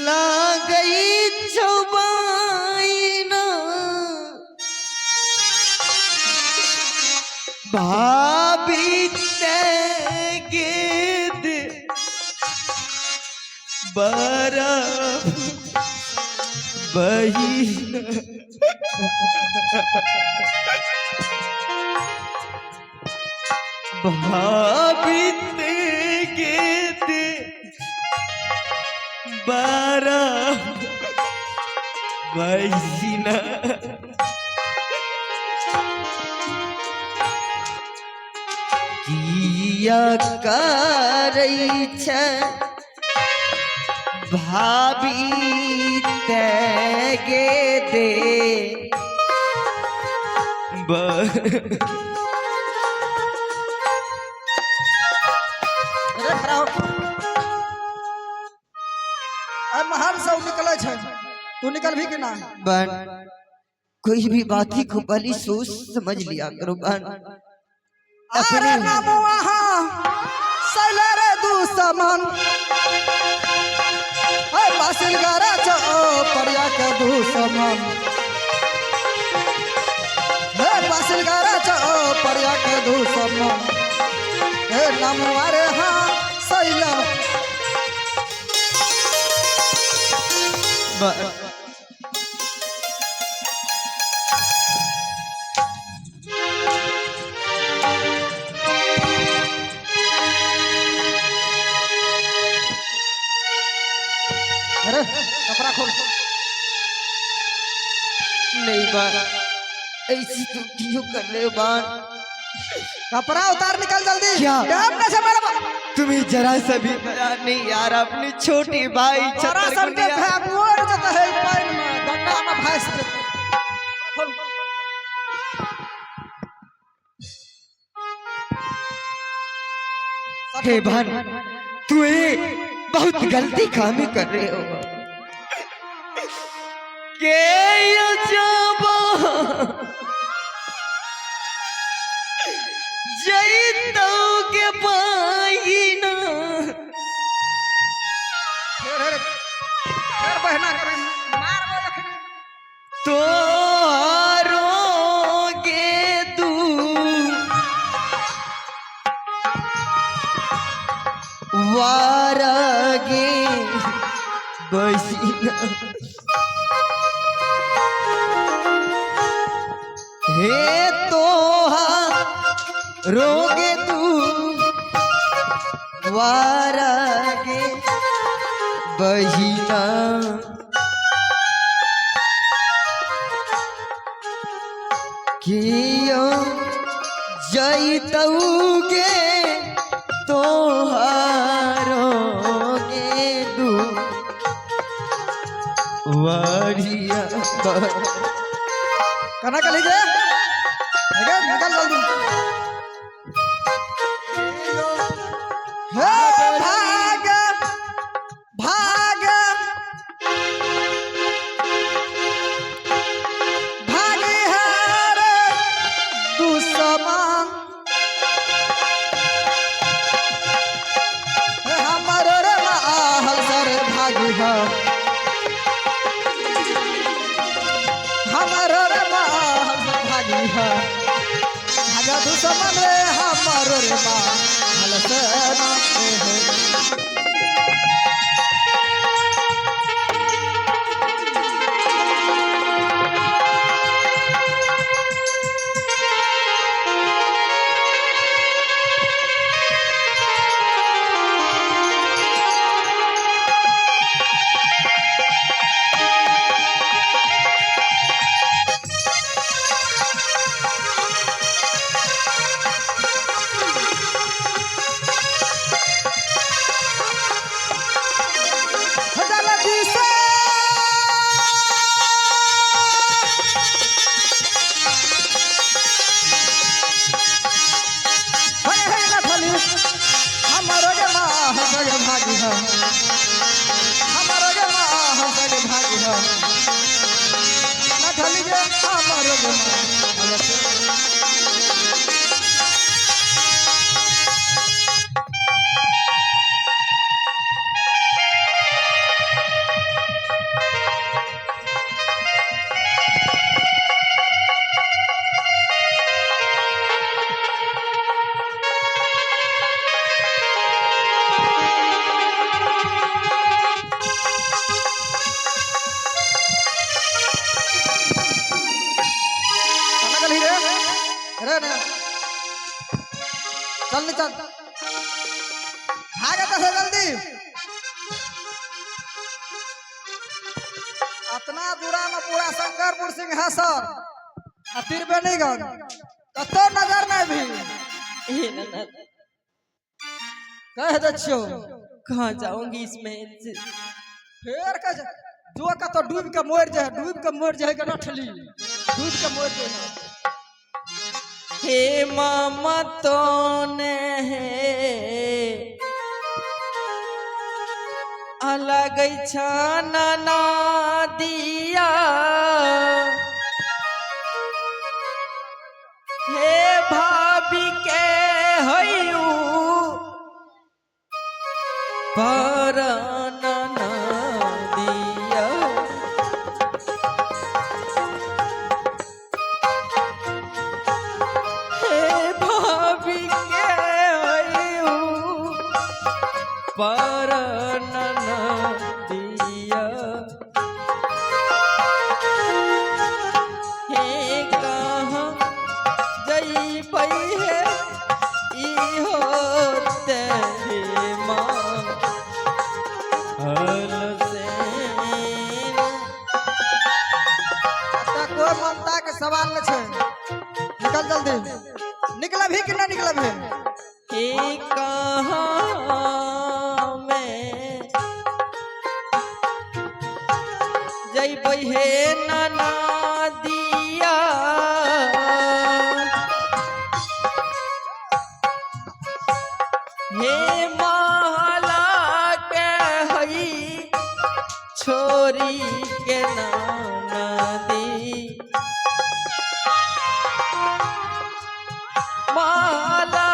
लागै छौ बहिना भाभी ते दे बरफ बहिना। भाभी ते दे बरफ बहिना। किया करै छै भाभी ते गे दे अरे खड़ा हो। अरे महल से उ निकले छै, तू निकल भी कि ना? बन कोई भी बात ही को पहली सोच समझ लिया करो बन। अरे नमुआ सैले रे दुश्मन, अरे पासिल गरा चो परिया के दुश्मन, हे पासिल गरा चो परिया के दुश्मन, हे नमुआ रे हाँ सैला। अरे कपड़ा खोल। नहीं बान, ऐसी तुम क्यों कर रहे हो बान? कपड़ा उतार, निकल जल्दी। क्या? टाइम ना से मेरा तुम्हें जरा सा भी मजा नहीं यार, अपने छोटे भाई तोरा छतर सबके गुनिया। भैंगोर जत है पानि में, गंगा में भैंस जेतै। खोल। हे भान, तू ये बहुत गलती काम कर रहे हो के यो जाबो जई तो के पाइना। फेर हेर फेर बहना के मारबो अखनी। तो रोगे दू वारगे बसिना। हे तोहा रोगे तू वारगे बहिना। कियो जैतौगे तोहारो गे दू वारिया। कना के लीजिए, अरे निकल जल्दी। हे भाग भाग भागी है रे दुश्मन, हे हमर रे महल सर भागी है, हमर रे महल सर भागी है, भागा दुश्मन रे हमर रे महल से ना हे। जल्दी से हे हे नथली हमर गे माह सग भागी है, हमर गे माह सग भागी है, नथली गे हमर गे माह से। जल्दी चल, भाग एतऽ से जल्दी। अतना दूरा में पूरा शंकरपुर सिंहेश्वर आ त्रिवेणीगंज कतौ नजर नहीं भी। हे ननद, कह दै छियौ। कहाँ जाऊंगी इस महल से? फेर कह जो कतौ डूब के मरि जाए, डूब के मरि जाए के नठली, डूब के मरि जाए। हे मामा तो ने हे अलग छाना ना दिया, हे भाभी के हयू पर ना दिया। हे भाभी के हयू पर ना दिया। हे कहाँ जइबै हे इहो तेरे माँ हल से। एतऽ कोई ममता के सवाल नहीं छै। निकल जल्दी, निकलबही कि नहीं निकलबही? हे कहाँ मैं जइबै हे नाना दिया। हे माला के हई छोरी के नाना दी, माला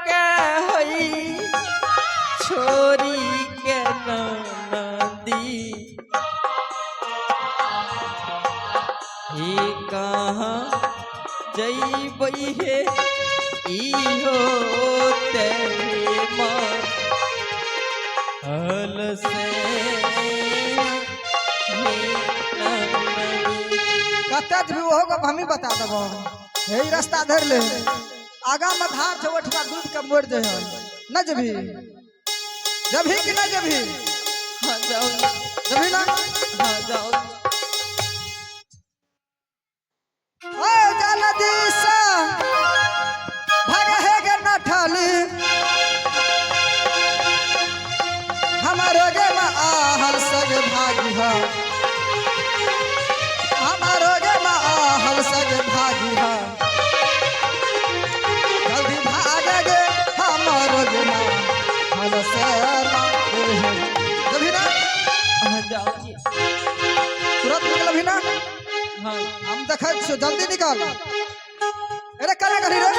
के हई छोरी के नाना दी। हे कहाँ जइबै हे इहो तेरे माँ हल से हे ननदी। कतऽ जेबही ओहो गप हमही बता देबो। हे ई रास्ता धरि ले, आगा में धार छै, ओहिठमा डूब के मरि जइहन। नहि जेबही? जेबही कि नहि जेबही? हाँ जाओ। जेबही ना? हाँ जाओ। ओ जल्दी से भाग हे गे नठली, हमर गे आहल सग भागी ह, हमर गे आहल सग भागी ह। जल्दी भाग गे हमर गे हल से। जभी ना? हाँ जाओ। तुरंत निकलबही ना? हाँ। हम देखै छियौ, जल्दी निकल। अरे कने करी रे?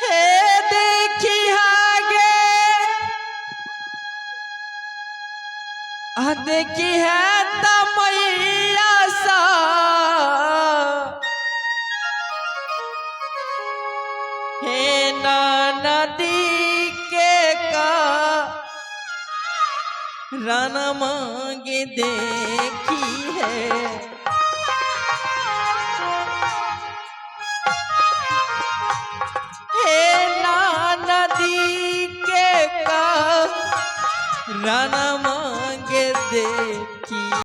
हे देखी आगे आ देखी है तमैया सा, हे ना नदी के का राना मांगे देखी है। हे ना नदी के का राना मांगे देखी।